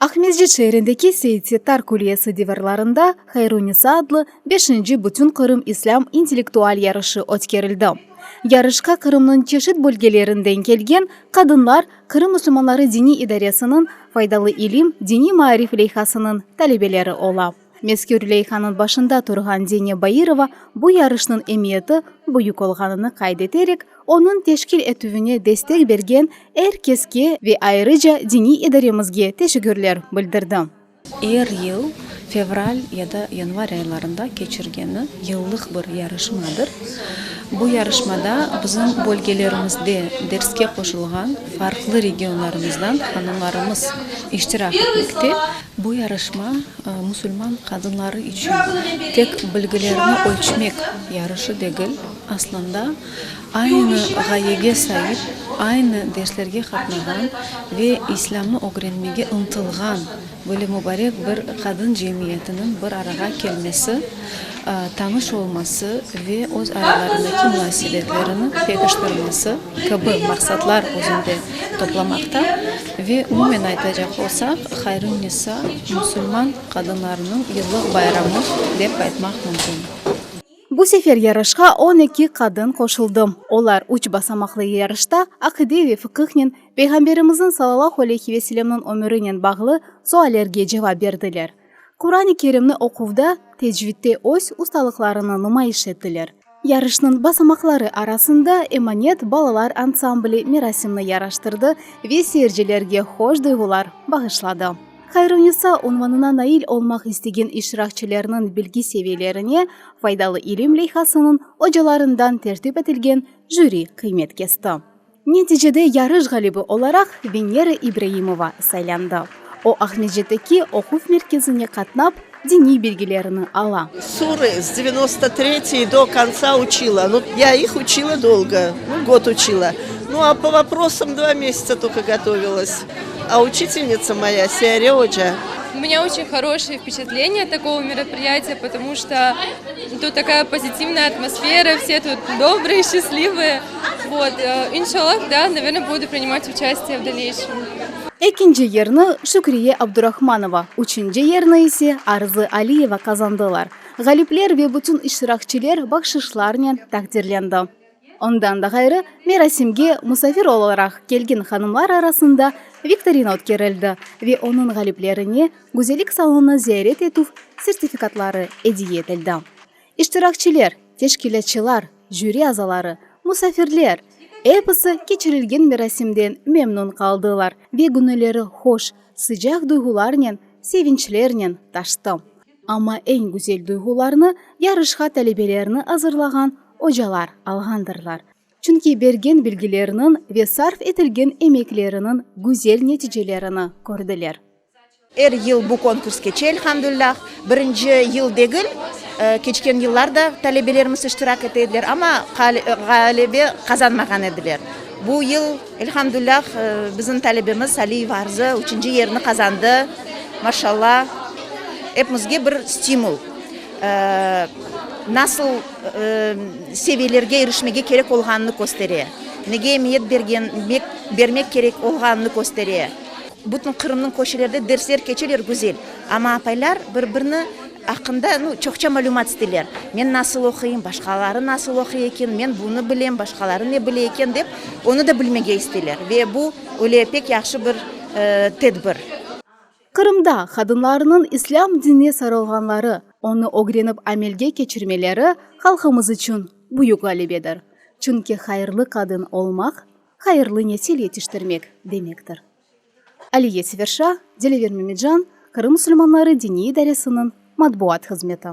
Aqmescit şeerindeki Seit Settar külliyesi divarlarında Hayrunisa adlı beşinci Bütünqırım islâm intellektual yarışı ötkerildi. Yarışqa Qırımnıñ çeşit bölgelerinden kelgen qadınlar Qırım musulmanları diniy idaresiniñ Faydalı ilim diniy maarif leyhasınıñ talebeleri ola. Mezkür leyhanıñ başında turğan Deniya Bairova bu yarışnıñ emiyeti büyük olğanını qayd eterek, onıñ teşkil etüvine destek bergen er keske ve ayrıca diniy idaremizge teşekkürler bildirdi. Er yıl fevral ya da yanvar aylarında keçirgeni yıllıq bir yarışmadır. Bu yarışmada bizim bölgelerimizde derske qoşulğan farqlı regionlarımızdan hanımlarımız iştirak etmekte. Bu yarışma musulman qadınları içün tek bilgilerini ölçmek yarışı degil, aslında aynı ğayege saip, aynı derslerge qatnağan ve İslâmnı ögrenmege ıntılğan böyle mubarek bir qadın cemiyetiniñ bir arağa kelmesi, tanış olması ve öz aralarındaki munasebetlerini pekiştirmesi kibi maqsatlar özünde toplamaqta ve umumen aytacaq olsaq, Hayrun-Nisa musulman qadınlarınıñ yıllıq bayramı dep aytmaq mümkün. Bu sefer yarışqa 12 qadın qoşuldı. Olar üç basamaqlı yarışta aqide ve fıqıhnen, Peyğamberimizniñ salâlâhu aleyhi ve sellemniñ ömürinen bağlı suallerge cevap berdiler. Quran-ı Kerimni oquvda, tecvidde öz ustalıqlarını numayış ettiler. Yarışnıñ basamaqları arasında Emanet balalar ansambli merasimni yaraştırdı ve seyircilerge hoş duyğular bağışladı. Hayrunisa unvanına nail olmaq istegen iştirakçilerniñ bilgi seviyelerine Faydalı ilim leyhasınıñ ocalarından tertip etilgen jüri qıymet kesti. Neticede yarış ğalibi olaraq Venera İbraimova saylandı. O, Aqmescitteki oquv merkezine qatnap, diniy bilgilerini ala. Surı s devyanosto tretiy do kontsa učila, nu, ya ih učila dolgo, nu, god učila, nu, a po voprosam dva mesyaca tolko gotovilas, a učitelnitsa moya Siyare oca. U menya oçen horoşiye vpeçatleniye ot takogo meropriyatiya, potomu çto tut takaya pozitivnaya atmosfera, vse tut dobrıye, şçastlivıye. Vot, inşallah, da, naverno, budu prinimat uçastiye v dalneyşem. Ekinci yerni Şükriye Abdurahmanova, üçünci yerni ise Arzı Aliyeva qazandılar. Ğalipler ve bütün iştirakçiler bahşışlarnen taqdirlendi. Ondan da ğayrı, merasimge musafir olaraq kelgen hanımlar arasında viktorina ötkerildi ve onıñ ğaliplerine güzellik salonını ziyaret etüv sertifikatları ediye etildi. İştirakçiler, teşkilâtçılar, jüri azaları, musafirler, episi keçirilgen merasimden memnün qaldılar ve göñülleri hoş, sıcaq duyğularnen, sevinçlernen taştı. Amma eñ güzel duyğularnı yarışqa talebelerni azırlağan ocalar alğandırlar. Çünki bergen bilgileriniñ ve sarf etilgen emekleriniñ güzel neticelerini kördiler. Er yıl bu konkurs keçe, elhamdülilâh. Birinci yıl degil, keçken yıllar da talebelerimiz iştirak ete ediler, amma ğalebe qazanmağan ediler. Bu yıl, elhamdülilâh, bizim talebemiz Aliyeva Arzı üçünci yerni qazandı, maşallah. Epimizge bir stimul, nasıl seviyelerge irişmege kerek olğanını köstere, nege emiyet bergen bermek kerek olğanını köstere. Bütün Qırımnıñ köşelerde dersler keçeler güzel, amma apaylar bir-birini aqqında, nu, çoqça malümat isteyler. Men nasıl oquyım, başqaları nasıl oquy eken, men bunı bilem, başqaları ne bile eken dep, onı da bilmege isteyler. Ve bu öyle pek yahşı bir tedbir. Qırımda qadınlarnıñ islâm dinine sarılğanları, onı ögrenip amelge keçirmeleri halqımız içün büyük ğalebedir. Çünki hayırlı qadın olmaq, hayırlı nesil yetiştirmek demektir. Aliye Severşa, Dilever Memican, Qırım musulmanları diniy idaresiniñ matbuat hızmeti.